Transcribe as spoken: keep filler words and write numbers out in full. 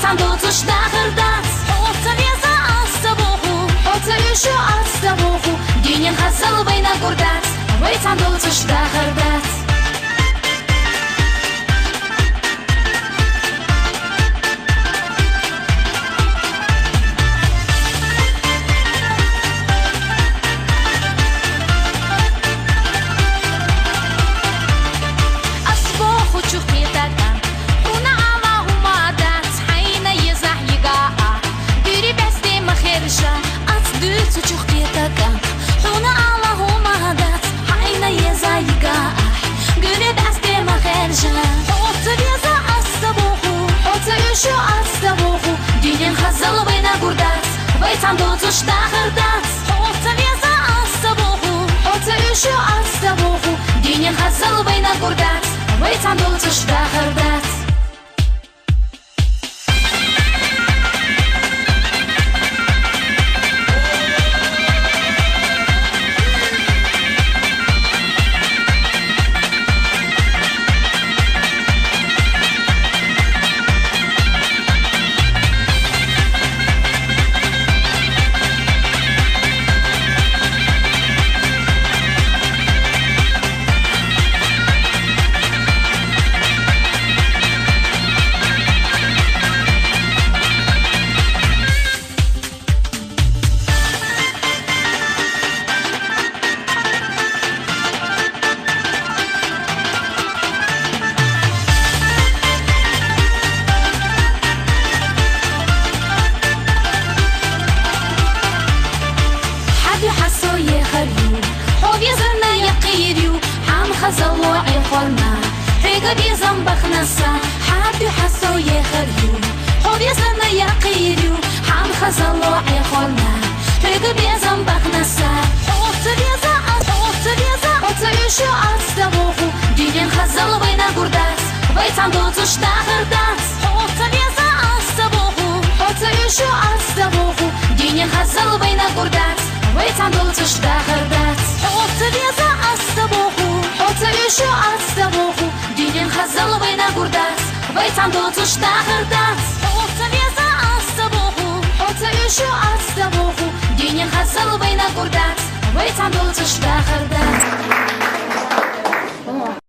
Цандуцаш дахар дац, оца веза ас ца боху, оца уьшу ас ца боху, динен хазал вайна гур дац, вай цандуцаш дахар дац. Ас боху чу кхетака, хьуна ала хӀума дац, хьайна еза йига а. Гуьри бесте ма хержа, ас дуьйцу чу кхетака, хьуна ала хӀума дац, хьайна еза йига а. Гуьри бесте ма хержа, оца веза ас ца боху, оца уьшу ас ца боху, динен хазал вайна гур дац, вай цандуцаш дахар дац. Оца веза ас ца боху, оца уьшу ас ца боху, динен хазал вайна гур дац, вай цандуцаш дахар дац. Хьаби хьасо ехар ю, хьо везарна якъир ю, хьан хазало эхорна, хьега безам бахнаса, хьаби хьасо ехар ю, хьо везарна якъир ю, хьан хазало эхорна, хьега безам бахнаса. Оца веза ас, оца веза, оца уьшу ас ца боху, динен хазал вайна гур дац, вай цандуцаш дахар дац. Оца веза ас ца боху, оца уьшу ас ца боху, динен хазал вайна гур дац, вай цандуцаш дахар дац. Оца веза ас ца боху, оца уьшу ас ца боху, динен хазал вайна гур дац, вай цандуцаш дахар дац. Оца веза ас ца боху, оца уьшу ас ца боху, динен хазал вайна гур дац, вай цандуцаш дахар дац.